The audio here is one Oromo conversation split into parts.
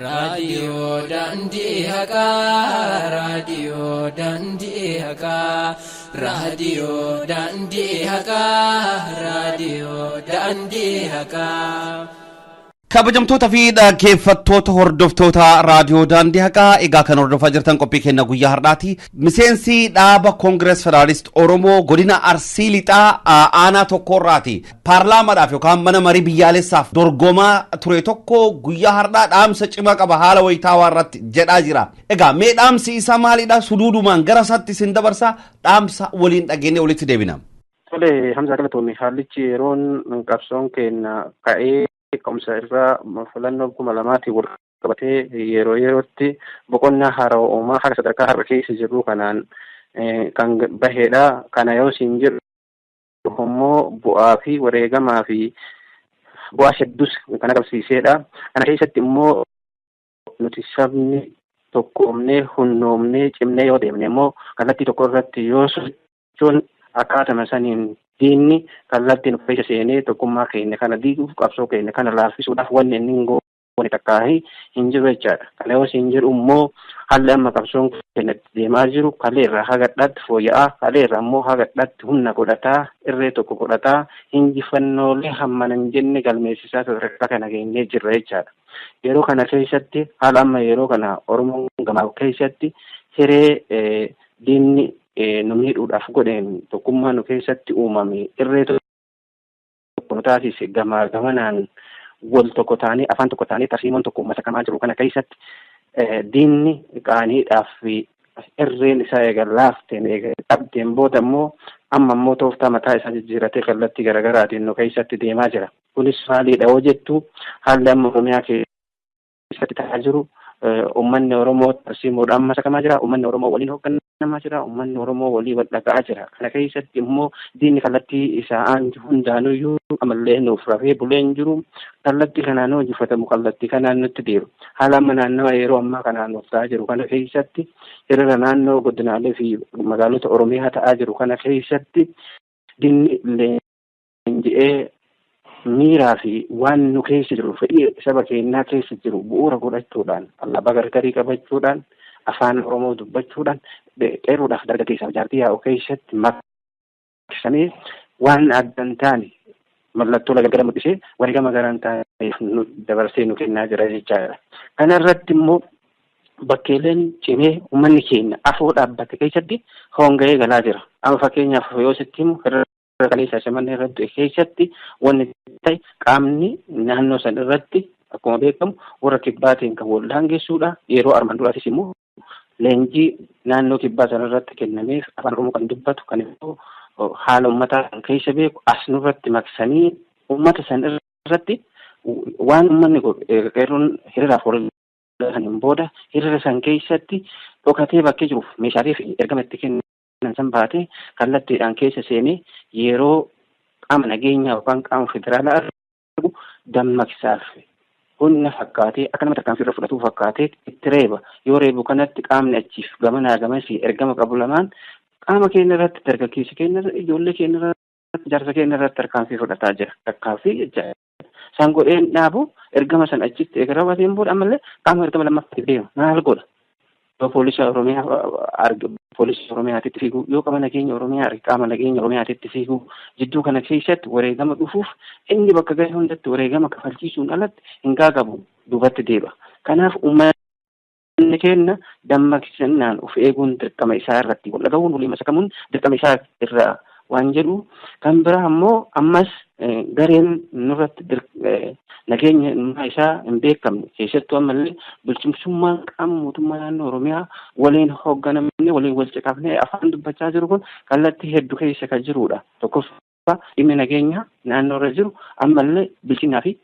Raadiyoo Daandii Haqaa, Raadiyoo Daandii Haqaa, Raadiyoo Daandii Haqaa, Raadiyoo Daandii Haqaa. Kabajamtoota fi dhaggeeffattoota hordoftoota Raadiyoo Daandii Haqaa, egaa kan hordofaa jirtan qophii keenya guyyaa har'aati. Miseensi dhaaba Koongirees Federaalist Oromoo godina Arsii Lixaa aanaa tokkorraati. Paarlaamaadhaaf yookaan mana marii biyyaalessaaf dorgomaa ture tokko guyyaa har'aa dhaamsa cimaa qaba haala wayitaawaa irratti jedhaa jira. Egaa mee dhaamsi isaa maalidha? Suduudumaan gara isaatti isin dabarsa, dhaamsa waliin dhageenyee walitti deebina. Tole Hamza, galatoome. Haallichi yeroon qabsoon keenya ka'ee ka'umsa irraa filannoo 2000tiin wal qabatee yeroo yerootti boqonnaa haarawaa uumaa haga sadarkaa har'a keessa jirru kanaan kan bahedha. Kana yoo siin jedhu immoo bu'aa fi wareegamaa fi bu'aa hedduus kan agarsiisedha. Kana keessatti immoo nuti sabni tokkoomnee, hunnoomnee, cimnee yoo deemne immoo kallattii tokko irratti yoo sochoon akkaatama saniin diinni kallattii nu keessa seenee tokkummaa keenya kana diiguuf, qabsoo keenya kana laaffisuudhaaf wanni inni hin goone takkaahi hin jiru jechaadha. Kana yoo siin jedhu immoo haalli amma qabsoon keenya itti deemaa jiru kalee irraa haga dhatti fooyya'aa, kalee irraa immoo haga dhatti humna godhataa, irree tokko godhataa, injifannoolee hammana hin jenne galmeessisaa sadarkaa kana geenyee jirra jechaadha. Yeroo kana keessatti haala amma yeroo kana Oromoon gamaa keessatti hiree diinni nu miidhuudhaaf godheen tokkummaa nu keessatti uumame, irree tokko nu taasise, gamaa gamanaan wal tokko taanee, afaan tokko taanee, tarsiimoon tokko uummata kamaa jiru kana keessatti diinni qaaniidhaaf irreen isaa eega laafteen, eega dhabdeen booda immoo amma immoo tooftaa mataa isaa jijjiiratee kallattii garaagaraatiin nu keessatti deemaa jira. Kunis maaliidha yoo jettu, haalli amma Oromiyaa keessatti ta'aa jiru uummanni Oromoo tarsiimoodhaan masakamaa jira. Uummanni Oromoo waliin hoogganamaa jira. Uummanni Oromoo walii wal dhaga'aa jira. Kana keessatti immoo diinni kallattii isaa hundaanuyyuu amallee nuuf rafee bulee hin jiru. Kallattii kanaan hojjifatamu, kallattii kanaan nutti deemu. Haala amma naannawa yeroo ammaa kanaan nuuf ta'aa jiru kana keessatti, hiriira naannoo godinaalee fi magaalota Oromiyaa ta'aa jiru kana keessatti, diinni leenji'ee miiraa fi waan nu keessa jiru, fedhii saba keenyaa keessa jiru bu'uura godhachuudhaan, alaabaa gargarii qabachuudhaan, afaan Oromoo dubbachuudhaan qeerroodhaaf dargaggeessaaf jaartii yaa'u keessatti maqsanii waan adda hin taane mallattoo gargara mul'isee wareegama gara hin taaneef dabarsee nu kennaa jira jechaadha. Kana irratti immoo bakkeeleen cimee uummanni keenya afoo dhaabbate keessatti honga'ee galaa jira. Amma fakkeenyaaf yoo sitti himu, kalee Shaashamannee irratti keessatti wanni ta'e, qaamni naannoo san irratti akkuma beekamu warra kibbaatiin kan wal daangessuudha. Yeroo armaan duraatis immoo leenjii naannoo kibbaa sana irratti kennameef afaan Oromoo kan dubbatu, kan immoo haala uummataa kan keessa beeku as nurratti maqsanii uummata san irratti waan uummanni qeerroon hiriiraaf wal gahaniin booda hiriira san keessatti dhokatee bakkee jiruuf meeshaalee fi ergama itti kennan san baatee kallattiidhaan keessa seenee yeroo qaama nageenyaa yookaan qaama federaalaa argu dammaqsaaf humna fakkaatee akka nama tarkaanfii irra fudhatuu fakkaatee itti reeba. Yoo reebu kanatti qaamni achiif gamanaa gamasii ergama qabu lamaan qaama keenya irratti, dargaggeessa keenya irratti, ijoollee keenya irratti, jaarsa keenya irratti tarkaanfii fudhataa jira. Tarkaanfii jecha isaan godheen dhaabu ergama san achitti eega raawwateen booda ammallee qaama ergama lammaffaatti deema. Maal godha? Yoo poolisa Oromiyaa arge poolisa Oromiyaatitti fiiguu, yoo qaama nageenya Oromiyaa arge qaama nageenya Oromiyaatitti fiiguu, jidduu kana keessatti wareegama dhufuuf inni bakka gahe hundatti wareegama kafalchiisuun alatti hin gaagabu, duubatti deeba. Kanaaf uummanni keenya dammaqsinnaan of eeguun dirqama isaa irratti, wal dhagahuun, walii masakamuun dirqama isaa irraa waan jedhu. Kan biraa immoo ammas gareen nurratti nageenya isaa hin beekamne, keessattuu ammallee bulchiinsummaan qaama mootummaa naannoo Oromiyaa waliin hoogganamne, waliin wal ciqafnee afaan dubbachaa jiru kun kallattii hedduu keessa kan jirudha. Tokkoffaa dhimmi nageenya naannoo irra jiru ammallee bilchinaa fi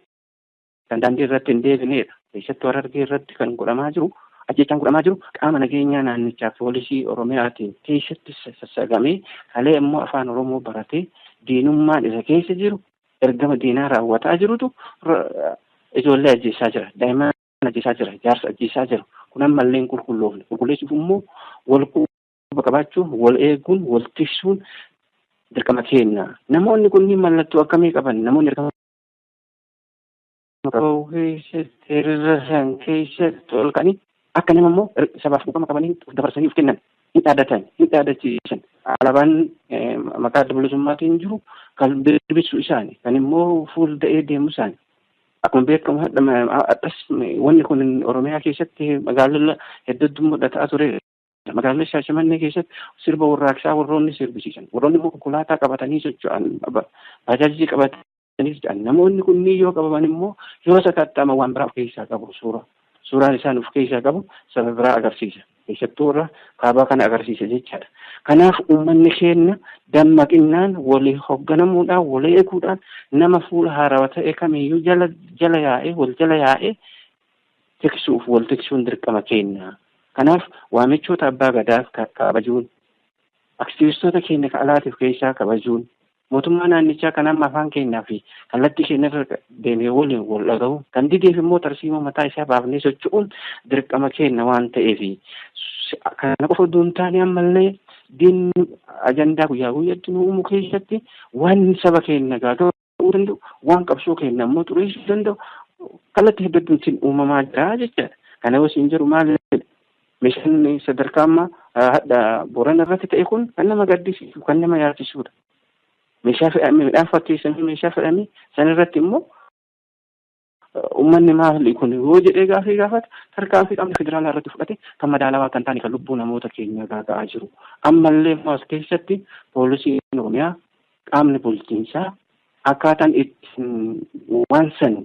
kan daandii irratti hin deebinedha. Keessattuu Harargee irratti kan godhamaa jiru, ajjechaan godhamaa jiru qaama nageenyaa naannichaa poolisii Oromiyaatiin keessatti sassagamee, kalee immoo afaan Oromoo baratee diinummaan isa keessa jiru ergama diinaa raawwataa jirutu ijoollee ajjeessaa jira. Daa'imman ajjeessaa jira. Jaarsa ajjeessaa jira. Kun ammallee hin qulqulloofne. Qulqulleessuuf immoo wal quba qabaachuun, wal eeguun, wal tiksuun dirqama keenya. Namoonni kunniin mallattoo akkamii qaban? Namoonni ergama Qabuu keessatti hiriira san keessatti ol ka'anii akka nama immoo sabaaf quuqama qabanii of dabarsanii of kennan hin dhaadatan, hin dhaadachiisan. Alaabaan maqaa adda bilisummaatiin jiru kan dirbisu isaani, kan immoo fuulda'ee deemu isaani. Akkuma beekamu hadhas wanni kun Oromiyaa keessatti magaalota hedduutti mul'ataa ture. Magaalota Shaashamannee keessatti sirba warraaqsaa warroonni sirbisiisan, warroonni immoo konkolaataa qabatanii socho'an, baajaajii qabatanii socho'an. Namoonni kunniin yoo qabaman immoo yoo sakatta'aman waan biraa of keessaa qabu suura. Suuraan isaan of keessaa qabu saba biraa agarsiisa. Keessattuu warra kaabaa kana agarsiisa jechaadha. Kanaaf uummanni keenya dammaqinnaan walii hoogganamuudhaan, walii eeguudhaan, nama fuula haarawaa ta'e kamiyyuu jala jala yaa'ee, wal jala yaa'ee tiksuuf wal tiksuun dirqama keenya. Kanaaf waamichoota abbaa gadaa kabajuun, aktivistoota keenya ka alaatiif keessaa kabajuun, mootummaa naannichaa kan amma afaan keenyaa fi kallattii keenya irra deemee waliin wal dhaga'u, kan dideef immoo tarsiimoo mataa isaa baafnee socho'uun dirqama keenya waan ta'eef, kana qofa osoo hin taane ammallee diinni ajandaa guyyaa guyyaatti nu uumu keessatti waan saba keenya gaaga'uu danda'u, waan qabsoo keenya immoo xureessuu danda'u kallattii hedduutiin uumamaa jira jechaadha. Kana yoo siin jedhu maal, meeshaan sadarkaa amma hadha Boorana irratti ta'e kun kan nama gaddisiisu, kan nama yaachisudha. Meeshaa fe'amee, midhaan fakkeessanii meeshaa fe'amee san irratti immoo uummanni maali kun yoo jedhee gaafii gaafate, tarkaanfii qaamni federaalaa irratti fudhate kan madaalawaa kan taane, kan lubbuu namoota keenya gaaga'aa jiru. Ammallee immoo as keessatti poolisiin Oromiyaa, qaamni bulchiinsaa akkaataan ittiin waan san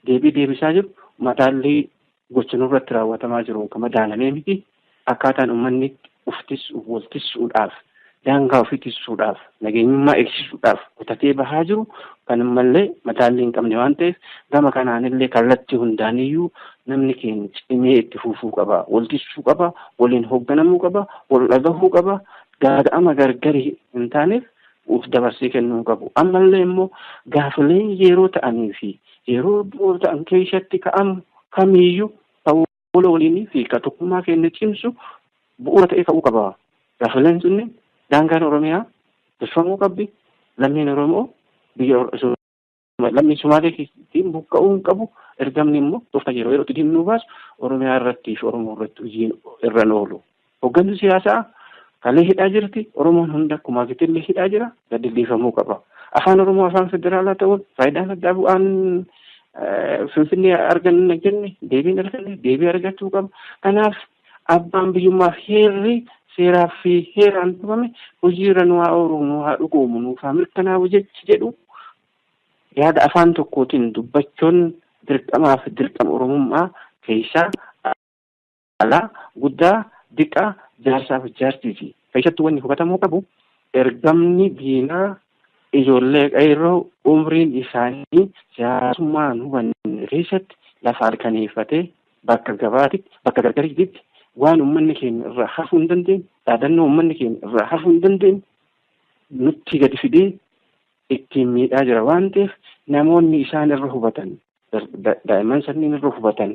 deebii deebisaa jiru madaallii gocha nurratti raawwatamaa jiru kan madaalamee miti. Akkaataan uummanni uftis wal tissuudhaaf, daangaa ofii tissuudhaaf, nageenyummaa eegsisuudhaaf kutatee bahaa jiru kan ammallee madaallii hin qabne waan ta'eef, gama kanaanillee kallattii hundaaniyyuu namni keenya cimee itti fufuu qaba. Wal tissuu qaba, waliin hoogganamuu qaba, wal dhagahuu qaba. Gaaga'ama gargari hin taaneef uf dabarsee kennuu qabu. Ammallee immoo gaafileen yeroo ta'anii fi yeroo bu'uura ta'an keessatti ka'amu kamiiyyuu kan wal waliinii fi kan tokkummaa keenya cimsu bu'uura ta'ee ka'uu qaba. Gaafileen sunniin daangaan Oromiyaa tolfamuu qabdi. Lammiin Oromoo biyya lammii Sumaalee keessatti buqqa'uu hin qabu. Ergamni immoo tooftaa yeroo yerootti diinni baasu Oromiyaa irratti fi Oromoo irratti hojiin irra oolu. Hooggansi siyaasaa kalee hidhaa jirti. Oromoon hunda akkuma kitillee hidhaa jira. Gadi dhiifamuu qaba. Afaan Oromoo afaan federaalaa ta'uun faayidaan addaa bu'aan Finfinnee arganna jenne deebiin arganne deebii argachuu qaba. Kanaaf abbaan biyyummaaf heerri seeraa fi heeraan tumame hojiirra nu haa oolu, nu haa dhugoomu, nuuf haa mirkanaa'u jechi jedhu yaada afaan tokkootiin dubbachuun dirqamaa fi dirqama Oromummaa keessaa alaa, guddaa diqqaa, jaarsaa fi jaartiiti. Keessattuu wanni hubatamuu qabu, ergamni diinaa ijoollee qeerroo umriin isaanii siyaasummaan hubanne keessatti lafa halkaneeffatee bakka gabaatitti, bakka gargariititti waan uummanni keenya irraa hafuu hin dandeenye, dhaadannoo uummanni keenya irraa hafuu hin dandeenye nutti gadi fidee ittiin miidhaa jira waan ta'eef, namoonni isaan irra hubatan, daa'imman sanniin irra hubatan,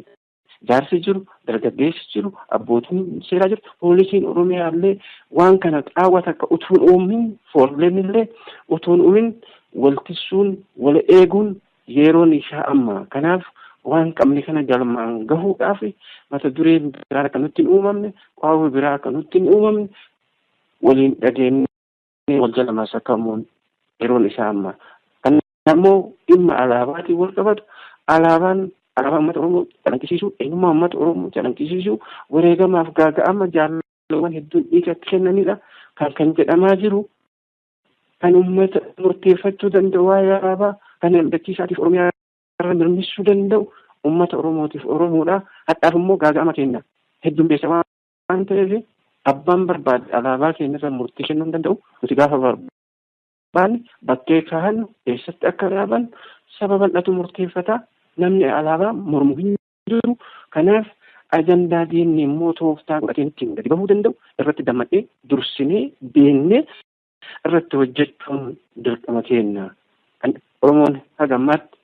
jaarsi jiru, dargaggeessi jiru, abbootiin seeraa jiru, poolisiin Oromiyaa illee waan kana qaawwa takka utuun uumin, foolleen illee utuun uumin wal tissuun, wal eeguun yeroon isaa amma. Kanaaf waan qabne kana galmaan gahuudhaaf mata dureen biraa akka nutti hin uumamne, qaawwi biraa akka nutti hin uumamne, waliin dhageenye wal jala masakamuun yeroon isaa amma. Kan ammoo dhimma alaabaatiin wal qabatu, alaabaan alaabaa uummata Oromoo calaqqisiisuu, eenyummaa uummata Oromoo calaqqisiisuu, wareegamaaf gaaga'ama jaalawwan hedduun dhiigatti kennanidha. Kan jedhamaa jiru kan uummata murteeffachuu danda'u, waa'ee alaabaa kan hamdachiisaatiif Oromiyaa irra mirmissuu danda'u uummata Oromootiif Oromoodha. Hadhaaf immoo gaaga'ama kenna. Heddummeessa waan ta'eef abbaan barbaade alaabaa keenya irra murtii kennuu hin danda'u. Nuti gaafa barbaanne bakkee kaahannu, eessatti akka dhaaban saba bal'atu murteeffata. Namni alaabaa mormu hin jiru. Kanaaf ajandaa diinni immoo tooftaa godhatee ittiin gadi bahuu danda'u irratti dammaqee dursinee beeknee irratti hojjechuun dirqama keenya. Kan Oromoon haga ammaatti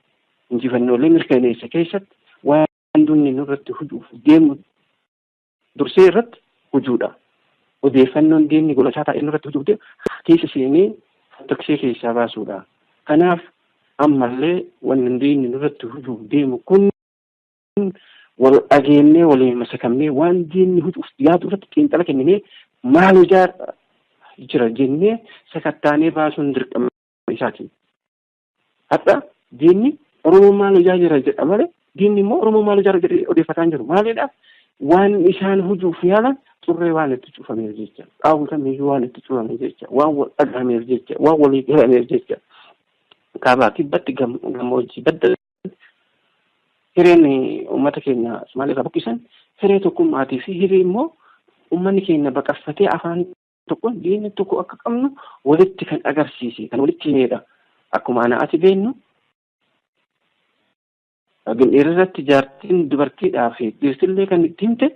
injifannoolee mirkaneessa keessatti waan dunni nurratti hujuuf deemu dursee irratti hujuudha. Odeeffannoon diinni godhataa taa'ee nurratti hujuuf deemu keessa seenee toksee keessaa baasuudha. Kanaaf Ammallee wanni diinni nurratti hujuuf deemu kun wal dhageennee, waliin masakamnee, waan diinni hujuuf yaadu irratti xiinxala kenninee, maal hojaa jira jennee sakattaanee baasuun dirqama isaati. Hadha diinni Oromoo maal hojaa jira jedha malee, diinni immoo Oromoo maal hojaa jira jedhee odeeffataa hin jiru. Maaliidhaaf? Waan isaan hujuuf yaalan xurree waan itti cufameef jecha, qaawwi kamiyyuu waan itti cufameef jecha, waan wal dhagahameef jecha, waan walii galameef jecha, kaabaa kibbatti, gammoojjii badda, hireen uummata keenya Somaalee irraa buqqisan hiree tokkummaatii fi hiree immoo uummanni keenya baqaffatee afaan tokkoon diinni tokko akka qabnu walitti kan agarsiise, kan walitti himedha. Akkuma ana ati beennu, Gindhiir irratti jaartiin dubartiidhaa fi dhiirtillee kan itti himte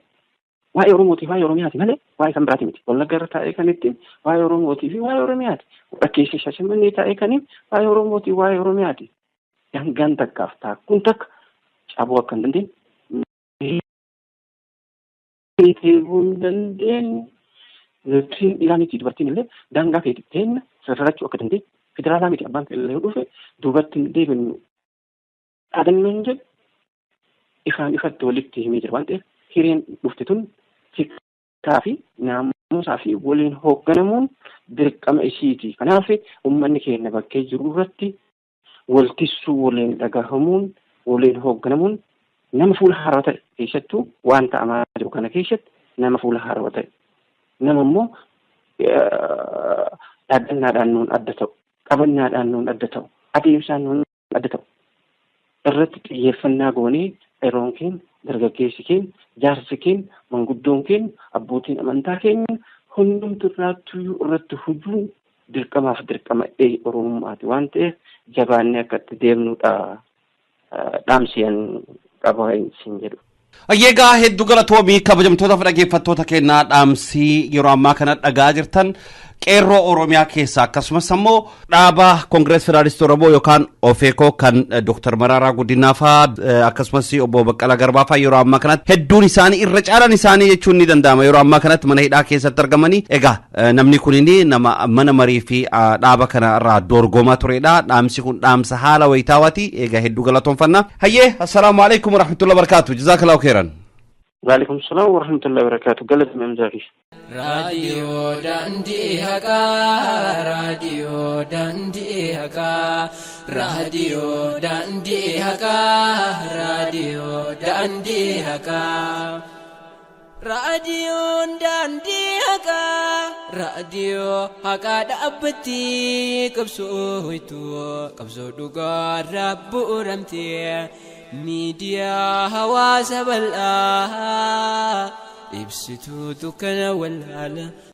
waa'ee Oromootii fi waa'ee Oromiyaati malee waa'ee kan biraati miti. Wallagga irra taa'ee kan itti waa'ee Oromootii fi waa'ee Oromiyaati. Keessa Shashamannee taa'ee kan waa'ee Oromootii fi waa'ee Oromiyaati. Daangaan takkaaf taakkuun takka cabuu akka hin dandeenye, teebuu hin dandeenye. Dubartiin dhiiraa miti dubartiin illee daangaa feeti teenna sirrachuu akka dandeenye, federaalaa miti abbaan illee dhufe duubatti hin deebinu dhaadannoon jedhu ifaan ifatti walitti himee jira waan ta'eef, hireen dhufte tun tikkaa fi naamusaa fi waliin hoogganamuun dirqama isiiti. Kanaaf uummanni keenya bakkee jiru irratti wal tissuu, waliin dhagahamuun, waliin hoogganamuun, nama fuula haarawaa ta'e keessattuu waan ta'amaa jiru kana keessatti nama fuula haarawaa ta'e, nama immoo dhaaddannaadhaan nuun adda ta'u, qabannaadhaan nuun adda ta'u, adeemsaan nuun adda ta'u irratti xiyyeeffannaa goonee, yeroon keenya, dargaggeessi keenya, jaarsi keenya, manguddoon keenya, abbootiin amantaa keenya hundumtu irraattuyyuu irratti hujuun dirqamaaf dirqama Oromummaati waan ta'eef, jabaannee akka itti deemnudha dhaamsiyan qaba isin jedhu. Egaa hedduu galatoomii. Kabajamtoota fi dhaggeeffattoota keenyaa, dhaamsii yeroo ammaa kana dhagaa jirtan qeerroo Oromiyaa keessa akkasumas ammoo dhaaba Koongirees Federaalistii Oromoo yookaan OFEKO kan Dr. Mararaa Guddinaa fa'aa akkasumas obbo Baqqalaa Garbaa fa'aa yeroo ammaa kanatti hedduun isaanii, irra caalaan isaanii jechuun ni danda'ama, yeroo ammaa kanatti mana hidhaa keessatti argamanii. Egaa namni kunini nama mana marii fi dhaaba kana irraa dorgomaa turedha. Dhaamsi kun dhaamsa haala wayitaawaati. Egaa hedduu galatoonfanna. Hayyee, assalaamu alaikum warahmatullahi wabarakatuh. Jazaakallahu khairan. Waalaikum salaam warahmatullahi wabarakatuh. Galatoomi, Hamzaa. Raadiyoo Daandii Haqaa, Raadiyoo Daandii Haqaa, Raadiyoo Daandii Haqaa, Raadiyoo Daandii Haqaa. Raadiyoon Daandii Haqaa, raadiyoo haqaa dhaabbatti qabsoo qabsoo dhugaa irraa bu'uuramtee miidiyaa hawaasa bal'aa ibsituu dukkana wallaala.